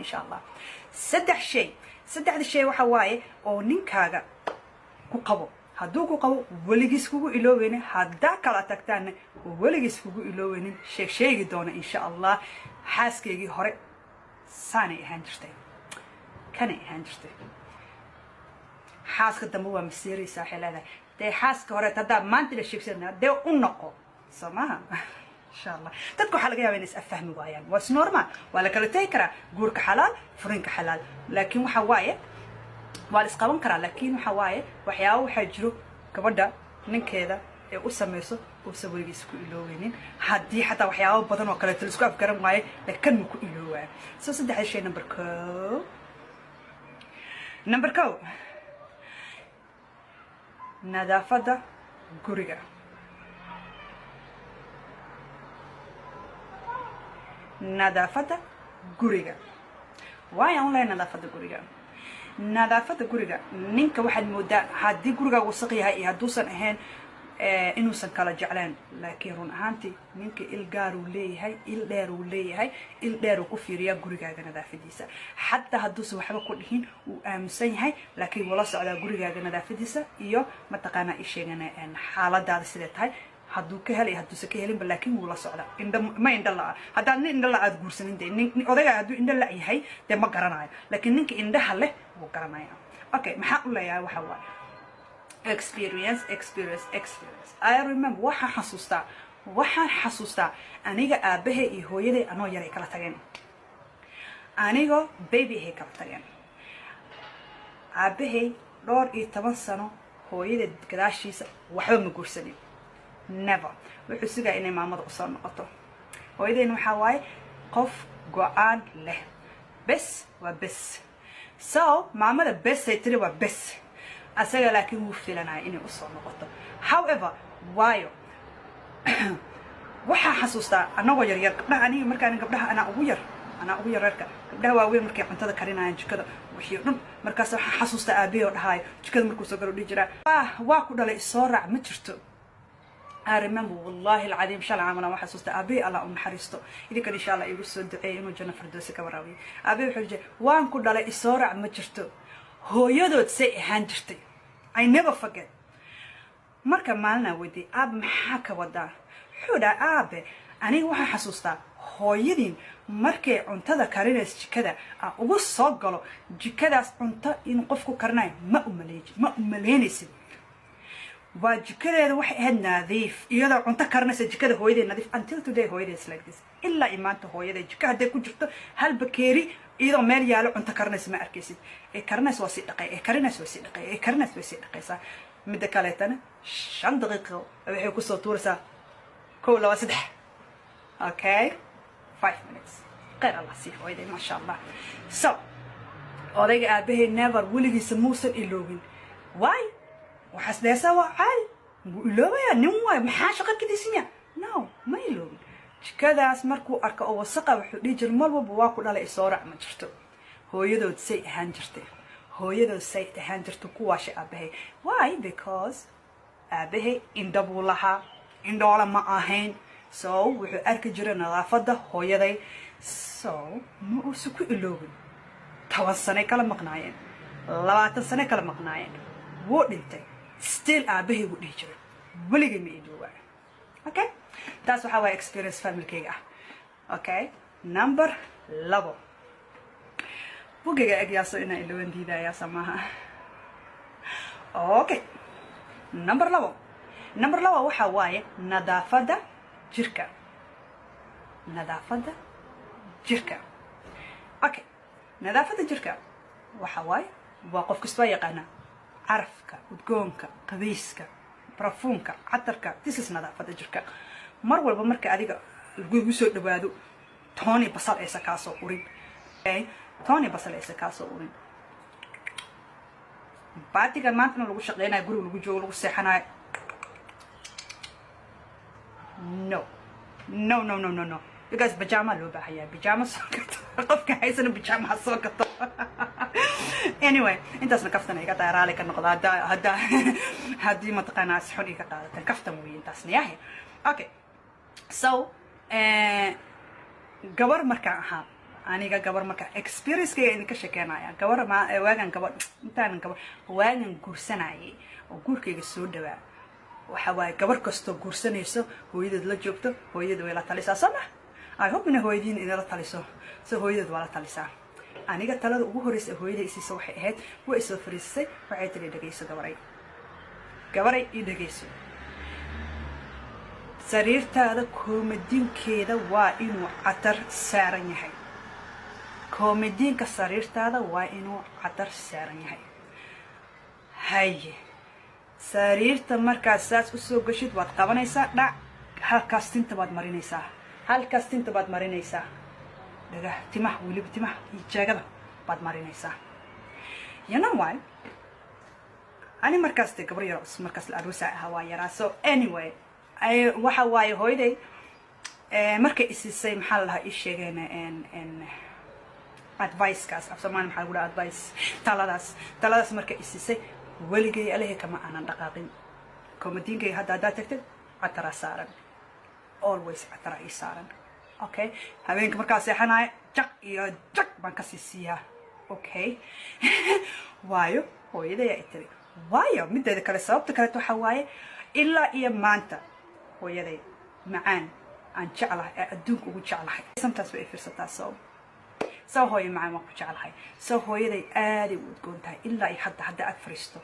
Insha Allah, saddex shay. Saddexda shay waxa waaye oo ninkaaga ku qabo, hadduu ku qabo weligiis kugu ilooweynin, haddaa kala tagtaanna weligiis kugu ilooweynin. Sheeg sheegi doona, insha Allah. Xaaskaygii hore saanay ahaan jirtay, kanay ahaan jirtay. Xaaska dambe waa masiiraysaa, waxay leedahay dee xaaska hore haddaa maanta la sheegsana dee u noqo, soo maha? Insha Allah, dadka waxaa laga yaba inay is afahmi waayaan, waa is normal, waa la kala tegi karaa. Guurka xalaal, furinka xalaal, laakiin waxa waaye waa la isqaban karaa. Laakiin waxa waaye waxyaaba waxaa jiro gabadha ninkeeda ee u samayso uusan weligiis ku ilooweynin. Haddii xataa waxyaaba badan oo kaleeto la isku afgaran waayo, laakiin kan ma ku iloowaayo. So saddexda shay, number 1, number 1, nadaafadda guriga. Nadaafadda guriga waayo aan leeyahay nadaafadda guriga. Nadaafadda guriga, ninka waxaad moodaa haddii gurigaaga wasaq yahay iyo hadduusan ahayn inuusan kala jecleen, laakiin run ahaantii ninka il gaaruu leeyahay, il dheeruu leeyahay, il dheeruu ku fiiriyaa gurigaaga nadaafadiisa. Xataa hadduusan waxba ku dhihin, uu aaminsan yahay, laakiin wula socdaa gurigaaga nadaafadiisa iyo mataqaanaa isheegana xaaladaada siday tahay. Hadduu ka helay, hadduusan ka helinba, laakiin wuu la socdaa. Indha ma indho la-a. Haddaad nin indho la aad guursanin, dee nin odayga hadduu indho la yahay dee ma garanayo, laakiin ninka indhaha leh wuu garanaya. Okay, maxaa u leeyahay? Waxa waaye experience, experience, experience. I remember, waxaan xasuustaa aniga aabahay iyo hooyaday anoo yaray kala tageen, anigoo baby ahay kala tageen. Aabahay dhowr iyo toban sano hooyadeed gadaashiisa waxba ma guursanin, never. Wuxuu sugaa inay maamada usoo noqoto. Hooyadeen waxaa waaye qof go-aan leh, bes waa bes. So maamada besay tiri waa bes. Asaga laakiin wuu filanaya inay usoo noqoto. However, waayo waxaa xasuustaa anagoo yaryar, gabdhaha, aniga markaan gabdhaha anaa ugu yar, anaa ugu yar reerka. Gabdhaha waaweyn markay cuntada karinayaan jikada wixii o dhan, markaas waxaa xasuustaa aabahey oo dhahaayo jikada markuu soo galo dhihi jiraa, "Waa ku dhalay, isoo raac ma jirto." I remember, wallahi alcadiim, shalay camal aan xasuusta. Aabahey Allah u naxariisto, idinkan insha Allah igu soo duceeyay inuu janno firdowsi ka waraabiyo. Aabahey wuxuu jiray, "Waan ku dhalay, isoo raac ma jirto." Hooyadood say ahaan jirtay, I never forget. Marka maalinaa weydiiyey, "Aab, maxaa ka wadaa?" Wuxuu dhaha, "Aabe, aniga waxaan xasuustaa hooyadiin markay cuntada karinaysa jikada aan ugu soo galo jikadaas, cunto in qofku karinayo ma umaleynaysid. Waa jikadeeda waxay ahayd nadiif, iyadoo cunto karinaysa jikada hooyadeed nadiif." Until today hooyadeed is like this. Ilaa imaanta hooyadeed jika hadday ku jirto, hal bakeeri iyadoo meel yaalo cunto karinaysa ma arkaysid. Ee karinaysa waa sii dhaqay, ee karinaysa waa sii dhaqay, ee karinaysa way sii dhaqaysaa. Midda kaleetana 5 daqiiqo waxay kusoo tuuraysaa, kow, laba, saddex, okay, 5 minutes. Khayr Allah sii hooyaday, maasha Allah. So odayga aabahay never, weligiisa muusan iloobin. Why? Waxaas dheesaa waa caadi, wuu iloobayaa, nin waayo, maxaa shaqo kadiisinya? No, ma iloobin. Jikadaas markuu arko oo wasaqa, wuxuu dhihi jira mar walba, "Waa ku dhalay, isoo raac ma jirto." Hooyadood say ahaan jirtay, hooyadood say ahaan jirta kuwaasha aabahay. Why? Because aabahay indha buu lahaa, indhoola ma ahayn. So wuxuu arki jiray nadaafadda hooyaday. So ma uusan ku iloobin. 10 sanay kala maqnaayeen, 20 sanay kala maqnaayeen, wuu dhintay, still aabahay wuu dhihi jiray, "Weligay ma iloobaa." Okay, taas waxaa waaya experience familkayga ah. Okay, number 2, bugayga egyaaso inaan ilooban diidayaa maaha. Okay, number 2, number 2 waxaa waaye nadaafadda jirka. Nadaafadda jirka. Okay, nadaafadda jirka waxa waaye waa qof kasta waa yaqaanaa carafka, udgoonka, qabayska, barafuunka, catarka. This is nadaafadda jirka. Mar walba marka adiga lagugu soo dhawaado, tooni basal aysa kaasoo urin, tooni basal aysa kaasoo urin. Baatigan maantana lagu shaqeynayo, guriga lagu joogo, lagu seexanayo, no, no, no, no, no, no, because bajama loo baahan yahay. Bijama soo gato, qofka haysana bijama ha soo gato. Anyway, intaasna kaftan iga tahay, raali ka noqda hadda haddii mataqaanaa si xun iga qaadatan. Kaftan wey intaasna yahay. Okay, so gabar markaan ahaa Aniga gabar marka experiencekayga idinka sheekeynaya, gabar ma waagan, gabadh intaanan gabar waagan guursanayay oo guurkayga soo dhawaa, waxa waaye gabar kastoo guursanayso hooyadeed la joogto, hooyadeed way la talisaa, soo ma? I hope ina hooyadiin idinla taliso. So hooyadeed waa la talisaa. Aniga talada ugu horreysa hooyaday isiisa waxay ahayd, way isoo fariisisay, waxay tiri, "Dhegayso gabaray, gabaray ii dhegayso. Sariirtaada koomadiinkeeda waa inuu catar saaran yahay. Koomadiinka sariirtaada waa inuu catar saaran yahay. Haye, sariirta markaad saas usoo gashid, waad qabanaysaa, dhac, halkaas tinta baad marinaysaa, halkaas tinta baad marinaysaa, dhagah, timaha, weliba timaha iyo jeegada baad marinaysaa." You know why? Ani markaas dee gabar yaro markaas la aroosa ahaa, waa yaraa. So anyway, waxa waaye hooyaday markay isiisay, maxaa la lahaa, ii sheegeen advicekaas, af Soomaali maxaa lagu dhaha advice? Taladaas markay isiisay, weligay alehe kama aanan dhaqaaqin. Komadiinkayga hadda haddaad tagtid, cataraa saaran, always cataraa ii saaran. Okay, habeenka markaa seexanaya, jag iyo jag baan kasii siiyaa. Okay, waayo hooyaday ay tiri. Waayo mideeda kale, sababta kaleeto waxaa waaye, ilaa iyo maanta hooyaday macaan aan jeclahay ee adduunka ugu jeclahay sometimes way fiirsataa. So hooyo macaan, waan ku jeclahay. So hooyaday aaday u udgoon tahay ilaa iyo hadda. Hadda ag fariisto,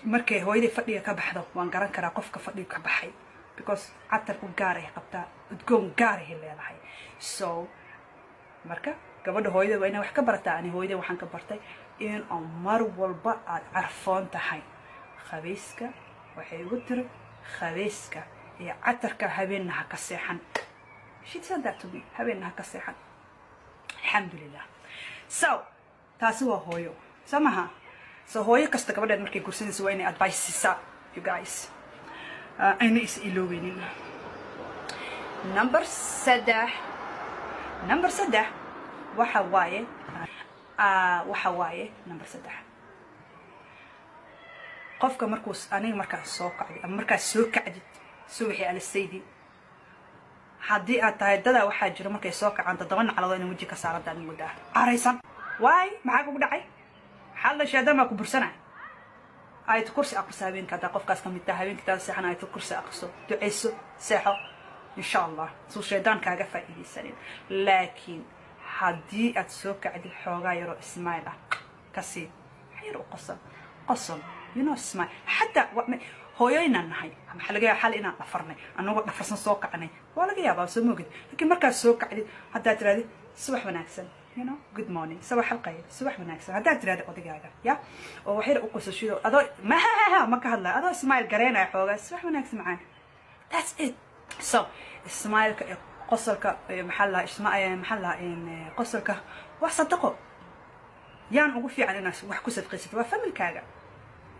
markay hooyaday fadhiga ka baxdo, waan garan karaa qofka fadhiga ka baxay, because catar u gaaray qabtaa, udgoon gaarahay leedahay. So marka gabadha hooyada waa inay wax ka barataa. Ani hooyaday waxaan ka bartay in oo mar walba aad carfoon tahay. Khabiiska waxay igu tiri, "Khabiiska iyo catarka habeenna ha ka seexan." She said that to me, "Habeenna ha ka seexan." Alxamdulilah. So taasi waa hooyo, soo maha? So hooyo kasta gabadheed markay gursanayso waa inay advice siisaa, you guys, ayna is iloobeynin. Number 3, number 3 waxa waaye, number 3, qofka markuu, aniga markaa soo kacdi ama markaad soo kacdid subaxii alisaydi, haddii aad tahay dadaa waxaa jiro markay soo kacaan 7 nacladood inay weji ka saarantaad moodaa, caraysan. Waay, maxaa kugu dhacay? Maxaa la shaadaan baa ku bursana? Ayatul Kursi aqriso habeenka. Haddaa qofkaas ka mid taha, habeenka taada seexan, Ayatul Kursi aqriso, duceyso, seexo, insha Allah suu shaydaan kaaga faa'iidaysanin. Laakiin haddii aad soo kacdid, xoogaa yaroo smile ah kasii, wax yar u qosol qosol, smile. Xataa hooyoynaan nahay, maxaa laga yaaba xal inaan dhafarnay, anagoo dhafarsan soo kacnay, waa laga yaabaa, soo moogid? Laakiin markaad soo kacdid, haddaad tirahdid "Subax wanaagsan," "Good morning," "Subax alkhayr," "Subax wanaagsan," haddaad tirahdid odagaaga ya oo wax yar u qosashido, adoo mahahaha ma ka hadlaya, adoo smile gareynaya xoogaa, "Subax wanaagsan macaan," that's it. So smileka iyo qosolka, maxaa la maxaa la qosolka waa sadaqo. Yaan ugu fiican inaad wax ku sadaqaysato? Waa familkaaga,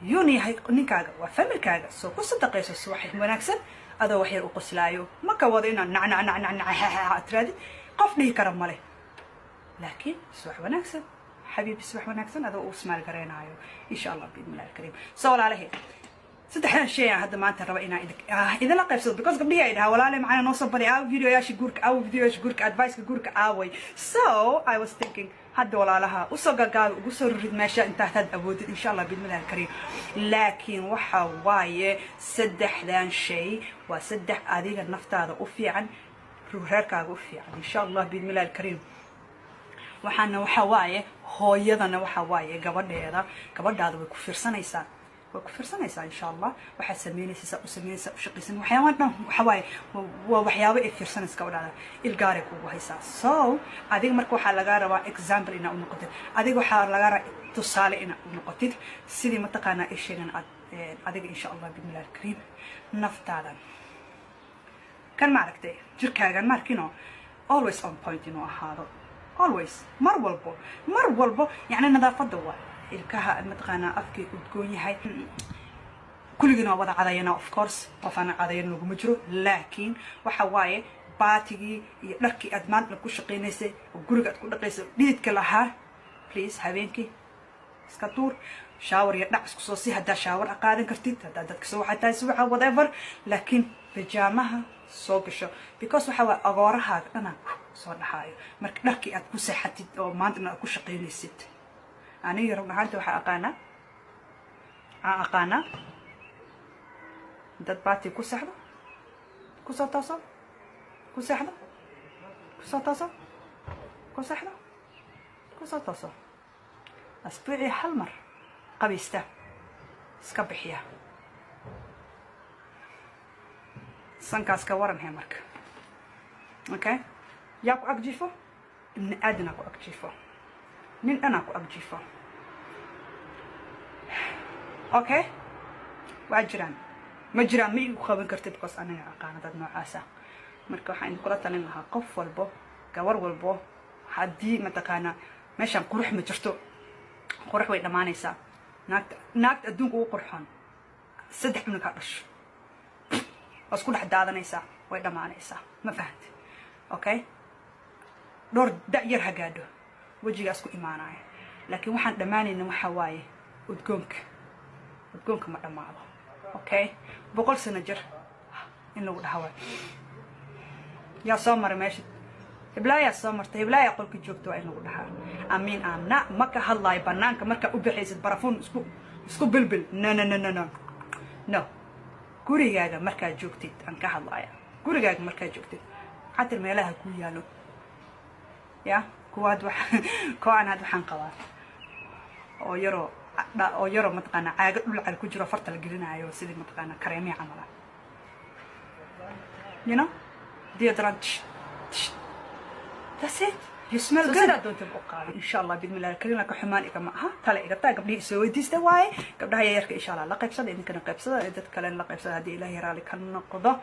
yuuna yahay ninkaaga, waa familkaaga. Soo ku sadaqayso subax wanaagsan adoo wax yar u qoslaayo. Ma ka wado inaad nac nac nac nac nac tiraadid, qof dhihi kara male, laakiin "Subax wanaagsan xabiibi, subax wanaagsan," adoo uu smile gareynaayo, insha Allah biidnillahi alkariim. So walaalahe, saddexdan shay aan hadda maanta raba inaan idinla qaybsado, because gabdhihii ay dhahaa, "Walaale macana, noo soo bari, aaw videoyaasha guurka, aaw videoyaasha guurka, adviceka guurka aaway?" So I was thinking, hadda walaalaha usoo gagaabi, ugu soo ririd meesha intaad had awoodid, insha Allah biidnillahi alkariim. Laakiin waxa waaye, saddexdan shay waa saddex adiga naftaada u fiican, reerkaaga u fiican, insha Allah biidnillahi alkariim. Waxaana waxa waaye, hooyadana waxa waaye, gabadheeda, gabadhaada way ku fiirsanaysaa, way ku fiirsanaysaa, insha Allah. Waxaad samaynaysaa, u samaynaysaa, u shaqaysan, waxyaabahan dhan waxa waaye waa waxyaabo ay fiirsanaysa gabadhaada, ilgaaray kugu haysaa. So adiga marka waxaa lagaa rabaa example inaa u noqotid. Adiga waxaa lagaa rabaa tusaale inaa u noqotid, sidii mataqaanaa ay sheegan aad adiga, insha Allah biidnillahi alkariim. Naftaada kan maaragtay, jirkaagan maarkino always on point inuu ahaado, always, mar walbo, mar walbo, yacni nadaafadda waa ilkaha, mataqaanaa, afkay udgoon yahay. Kulligiina waa wada cadayana, of course, qof aan cadayan laguma jiro. Laakiin waxa waaye, baatigii iyo dharkii aad maanta ku shaqaynaysay oo guriga aad ku dhaqaysay oo dhididka lahaa, please habeenkii iska tuur, shower iyo dhac isku soo si, haddaa shower qaadan kartid, haddaa dadka soo waxay tahay subaxa, whatever. Laakiin bijaamaha soo gasho, because waxa waaye agoorahaaga dhana Kusoo dhahaayo marka dharkii aad ku seexatid oo maantana aad ku shaqaynaysid. Aniga run ahaanta waxaa aqaanaa, aan aqaanaa dad baati ku seexdo, kusoo tooso, ku seexdo, kusoo tooso, ku seexdo, kusoo tooso, asbuucii hal mar qabaysta, iska bixiya sankaas. Ka waran he marka? Okay, yaa ku ag jiifo? Ibni aadanaa ku ag jiifo, nin dhanaa ku ag jiifo. Okay, waa jiraan, ma jiraan, ma igu qaban kartid, because aniga aqaana dad noocaasa. Marka waxaan idinkula talin lahaa, qof walbo, gabar walbo, haddii mataqaanaa meeshaan qurux ma jirto, qurux way dhammaanaysaa. Naagta, naagta adduunka ugu qurxoon, saddex cunug ha dhasho, waa isku dhex daadanaysaa, way dhammaanaysaa. Ma fahanti? Okay, dhowr da' yar ha gaadho, wejigaas ku imaanaya. Laakiin waxaan dhammaanayna waxaa waaye udgoonka. Udgoonka ma dhammaado. Okay, 100 sano jir in lagu dhaha waay, yaa soo maray meesha, hiblaayaa soo martay, hiblaayaa qolka joogta, waa in lagu dhahaa. Amiin aamna ma ka hadlaayo. Banaanka markaa u baxaysid, barafuun isku bilbil, no, no, no, no, no, no. Gurigaaga markaad joogtid aan ka hadlaaya. Gurigaaga markaad joogtid, catir meelaha ku yaalo ya kuwaad wax koocan. Had waxaan qabaa oo yaroo mataqaanaa caago dhulcal ku jiro, farta la gelinayo, sidii mataqaanaa kareemiya camal ah, deodorant. That's it, you smell good. Sidaa doonta u qaado, insha Allah bidmi illahi alkarim. Laka xumaan igama aha, tale iga taa. Gabdhihii isoo weydiista waaye, gabdhaha yaryarka insha Allah la qaybsada, idinkana qaybsada, dad kalena la qaybsada, haddii Ilaahay raali ka noqdo.